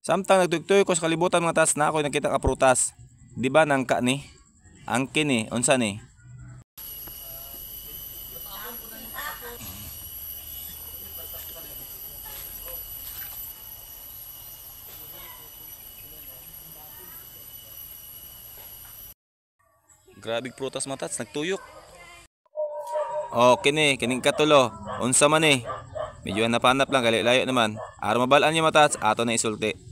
Samtang nagtuyok ko sa kalibutan mga tats, na ako nakita ka prutas. Di ba nangka ni? Angkin ni, unsa ni? Grabe prutas mga tats, nagtuyok. Oh, kini, kining katulo. Unsa man ni? Medyo hanap-hanap lang, kali layo naman. Aron mabalaan niyo mga tats, ato na isulti.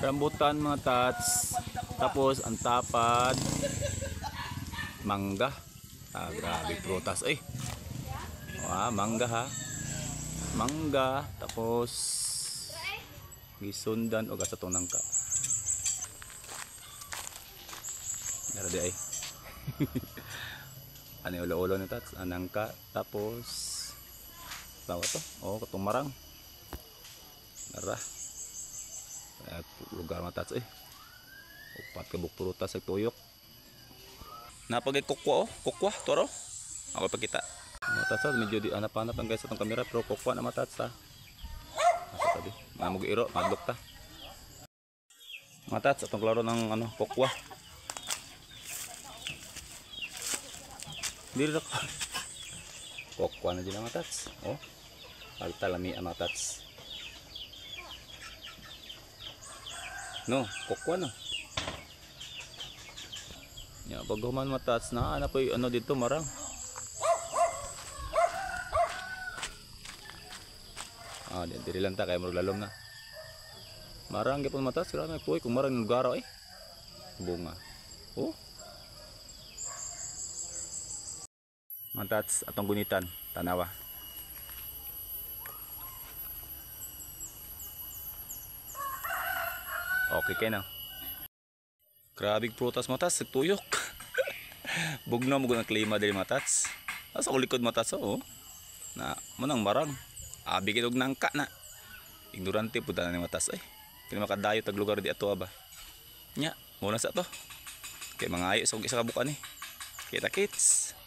Rambutan mga tats. Tapos ang tapad mangga. Ah, grabe prutas eh. Ah, mangga ha. Mangga tapos gisundan og asa tong nangka. Dara di ay. Ano ulo-ulo ni tats, ang nangka tapos tawa to. Oh, katong marang. Dara. At lugar mga tats eh. Upat ka buok prutas sa tuyok. Napagay kukwa oh, kukwa toro. Ako pagkita. Mga tats ah, medyo di hanap-hanap lang guys sa tong kamera pero kukwa na mga tats ha. Asa tabi? Mamug iro, madlok ta. Mga tats, atong klaro ng ano, kukwa. Dili ra ko. Kukwa na din mga tats. Oh. Pagtalami ang mga tats. No, kukwa no. Ya, pag human matats na ana po ano dito marang. Ah, di diri lang ta kay murag lalom na. Marang gyapon matats, grabe po kung marang lugar eh. Bunga. Oh. Matats atong gunitan, tanawa. Okay kay na. Grabe prutas matats, tuyok. Bugno mo ang klima diri matats. Asa ko likod matats oh. Na mo nang marang. Abi kay og nangka na. Ignorante pud na ni matas ay. Kini makadayo tag lugar di ato ba. Nya, mo na sa to. Kay mga ayo sa isa ka bukan ni. Kita kits.